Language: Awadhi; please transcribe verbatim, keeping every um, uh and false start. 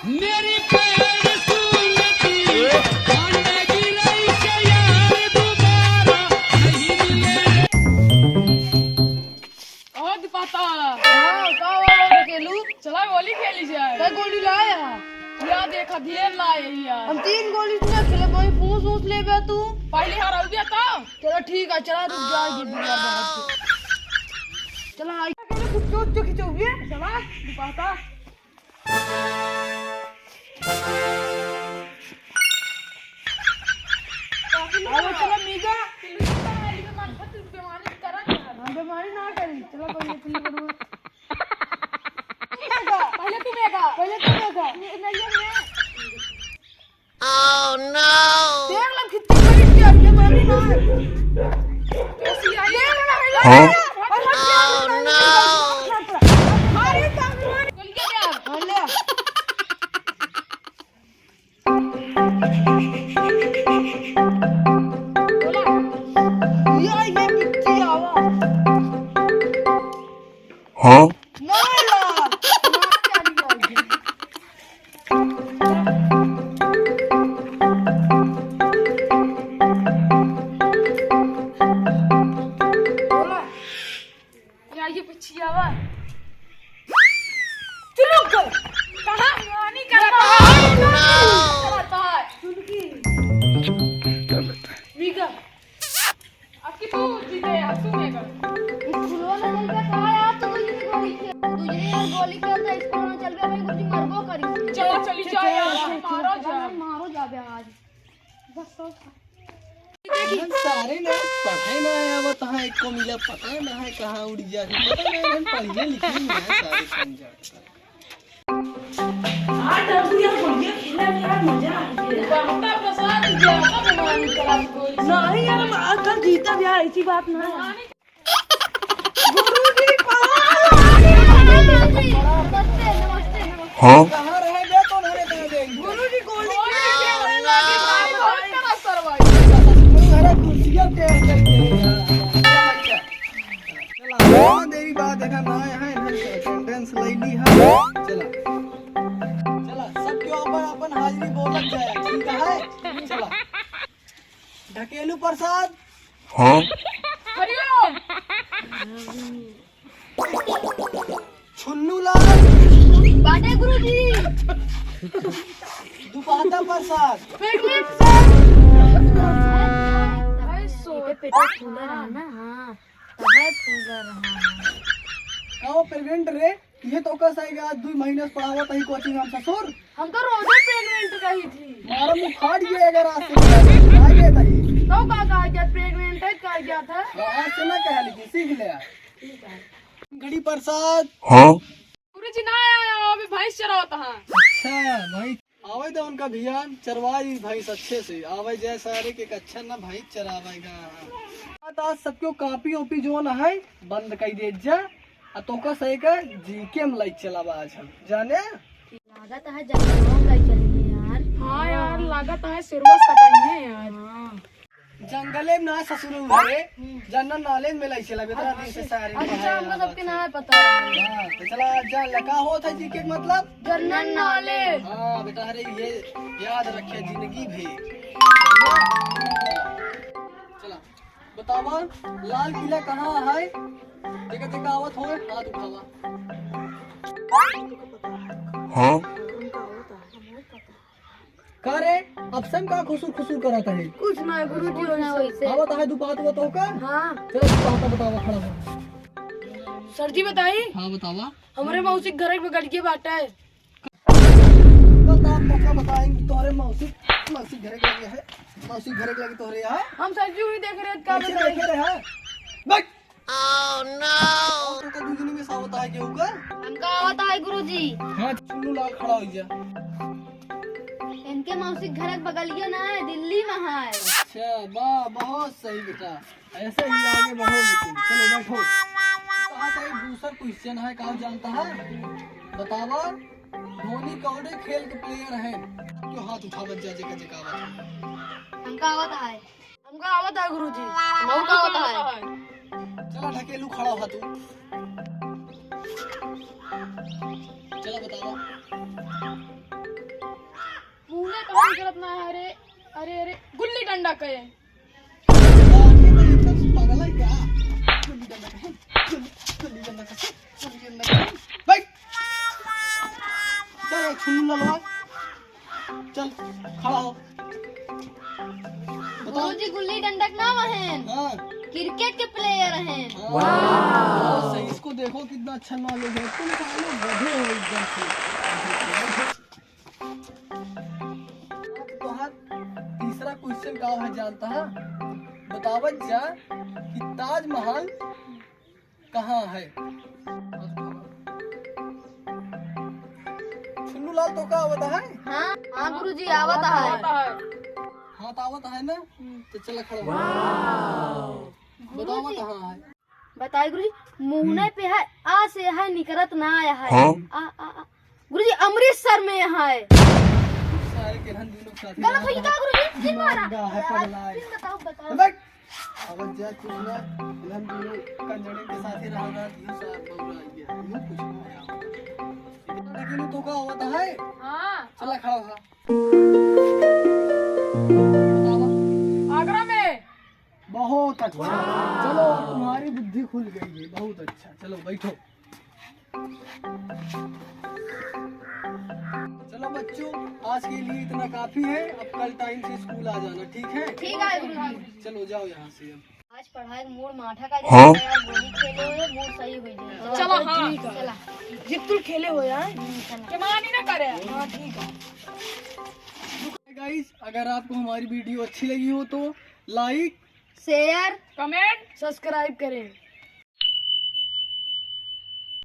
मेरी पैर सूंघती, भांडे गिरई से यार दोबारा नहीं मिले। कहो दीपाता। हाँ, का हुआ रे केलू? चला गोली खेली जाए। कै गोली लाए हा? या देखा, ढेर लाए ही यार। हम तीन गोली ना खेले, भाई फूस फूस लेबे तू। पहले हराउबे तो। चला ठीक है, चला रुक जा, ये दुनिया बहुत। चला आई। चुप चुप खिंचो ये। चला दीपाता। आओ, चलो, मीगा। हम बेमारी ना करी। चलो, पहले तू करो। पहले तू बेगा। पहले तू बेगा। नहीं, नहीं, मैं। Oh no! देख लो, कितनी बड़ी क्या बेमारी ना है। कैसी आई? देख लो, हाँ? Oh no! अरे, बाप रे। बोल के दे आप। हाँ, ले। बोला। ये, ये कितनी आवा। हाँ? ना यार, ना यार, यार। बोला। या ये पिछियावा। चुलुक गए। कहाँ? पानी का बाहर। चुलकी। मीगा। अब की तू जीते, अब तू नहीं कर। इस फुलवा में चल के कहा यार, तू तुझे गोली खेल, तुझे यार गोली खेलता, इसको ना चल के भाई, कुछ मरबो करी। चलो, चली जा यार, मारो जा। मारो जा बे आज। बस तो। सारे ना पढ़े ना आया, बताहा एक को मिला, पता ना है कहाँ उड़ गया, पता ना है, पढ़िए लिखे नहीं है सारे कंजर। आज डबुआ गोलियां खेला में यार मजा आ गया। बाबा प्रसाद ज्यादा बेमानी करा कोई। नहीं यार, हम आज कल जीता भी यार, ऐसी बात ना है। गुरुजी प्रणाम। नमस्ते, नमस्ते, नमस्ते। हाँ? कहाँ रह गया तो नहीं रह गया? गुरुजी गोली खेलने लगे भाई, बहुत कड़ा सरवाई। तुम्हारा कुर्सियाँ टेढ़ करके। चला, बहुत देरी बाद देखा ना यहाँ, इधर से अटेंडेंस ले ली है। चला। चला, सब क्यों अपन, अपन हाजिरी बोलत जाए, ठीक है? चला। ढकेलू प्रसाद। हाँ? हरिओम। छुन्नू लाल। बाटे गुरुजी। दुपाता प्रसाद। पेगमेंट सर। भाई सो पेट फूला रहा ना, हाँ। तबे फूला रहा। का हो प्रेग्नेंट रे? ये तो कस आएगा, आज दुई महीने से पढ़ावत ही कोचिंग हम ससुर। हम तो रोजे प्रेग्नेंट रही थी। मारा मुंह फाड़ गया अगर आज से आ गया था ये। तो का कहा गया प्रेग्नेंट है, कहा गया था? हाँ, आज से ना कहा, लेकिन सीख ले यार। घड़ी प्रसाद। हाँ? गुरुजी ना आया, अभी भैंस चरावत हाँ। अच्छा भाई, आवे दे उनका भियान, चरवाई भैंस अच्छे से, आवे जाए सारे के कच्छा ना भैंस चरावेगा। आज सबको कॉपी ओपी जोन है, बंद कर दे जा, आ तोका सही का जीके में लाइक चलावा आज हम, जाने? लागत है जंगलों में चलेंगे यार। हाँ यार, लागत है सिरवा कटाई है यार। हाँ। जंगले में ना ससुर घरे, जनरल नॉलेज में लाइक चलावे, इतना दिन से सारे अच्छा, पढ़ाया हमको बात सबके है। ना पता है। हाँ, तो चला आज जान लगा हो था जीके के मतलब? जनरल नॉलेज। हाँ बेटा, अरे ये याद रखे जिंदगी भर। चला, बतावा, लाल किला कहाँ है? देखा, देखा, आवत होए, हाथ उठावा। हाँ? का रे, अब से का खुसुर खुसुर करत है? कुछ ना, गुरुजी, कुछ ना वैसे। वैसे। आवत है, दू बात बताओ का? हाँ। चलो, दू बात बतावा, खड़ा हो। सर जी, बताई? हाँ, बतावा। हमरे मौसी के घर में गड़िए बाटा है। बता, मौका बताएंगे तोहरे मौसी, मौसी घरे के लगे है, मौसी घरे के लगे तोहरे यहाँ। हम सर जी वही देख रहे हैं, का कैसे बताई? देखे रहे हैं? बैठ। Oh no! और तो दूसरे में सा होता है क्यों का? हमका आवत है गुरुजी। हाँ, चुन्नू लाल खड़ा हो जा। इनके मौसी घर के बगलिया ना है, दिल्ली में है। अच्छा, वाह, बहुत सही बेटा। ऐसे ही आगे बढ़ो लेकिन। चलो बैठो। कहा था एक दूसरा क्वेश्चन है, कहा जानता है? बतावा, धोनी कौने खेल के प्लेयर है? क्यों हाथ उठावत जा जेका जेका आवत है? हमका आवत है। हमका आवत है गुरुजी। हमका आवत है। चला ढकेलू खड़ा हो तू। चला बतावा। कहाँ निकलत ना है? अरे, अरे, अरे, गुल्ली डंडा कहे। अरे, तो एकदम पगला है क्या? गुल्ली डंडा कहे, गुल्ली, गुल्ली डंडा कहे, गुल्ली डंडा कहे। बैठ। चल, एक छुल्लू ललवा। चल, खड़ा हो। बताओ। गुरुजी, गुल्ली डंडा के नाम हैं। हाँ। क्रिकेट के प्लेयर हैं। हाँ। बहुत सही। इसको देखो, कितना अच्छा नॉलेज है। तुम सालों गधे हो एकदम से। अब तोहार तीसरा क्वेश्चन का है जानता है? बतावत जा कि ताजमहल कहाँ है? छुन्नू लाल, तो का आवत है? हाँ, हाँ गुरुजी, आवत है। आवत है। हाँ, तो आवत है ना? हम्म। तो चला खड़ा हो। बतावा गुरुजी। कहाँ है? बताई गुरुजी, मुँहने हम्म। पे है, आ से है, निकरत ना आया है। हाँ? आ, आ, आ। गुरुजी, अमृतसर में है। सारे के हम दोनों के साथ गलत हो गया गुरुजी, फिर मारा। पगला है, पगला है। फिर बताओ, बताओ। बैठ। अब जा चुप ना, हम दोनों कंजड़े के साथ ही रहा ना, तीन साल बबुआ आ गया। यूं कुछ नहीं आया। लेकिन तो का होता है? हाँ। चला खड़ा हो। बतावा। आगरा में। बहुत अच्छा। चलो, अब तुम्हारी बुद्धि खुल गई है, बहुत अच्छा। चलो, बैठो। चलो बच्चों, आज के लिए इतना काफी है। अब कल टाइम से स्कूल आ जाना, ठीक है? ठीक है गुरुजी। चलो, जाओ यहाँ से अब। आज पढ़ाई मूड माठा का हाँ? यार, गोली खेले हुए मूड सही हो जाए। चलो, हाँ। ठीक है। चला। जितुल खेले हो यार। हम्म, चला। के मानी ना करे। हाँ, ठीक है। गाइस, अगर आपको हमारी वीडियो अच्छी लगी हो तो लाइक, शेयर, कमेंट, सब्सक्राइब करें।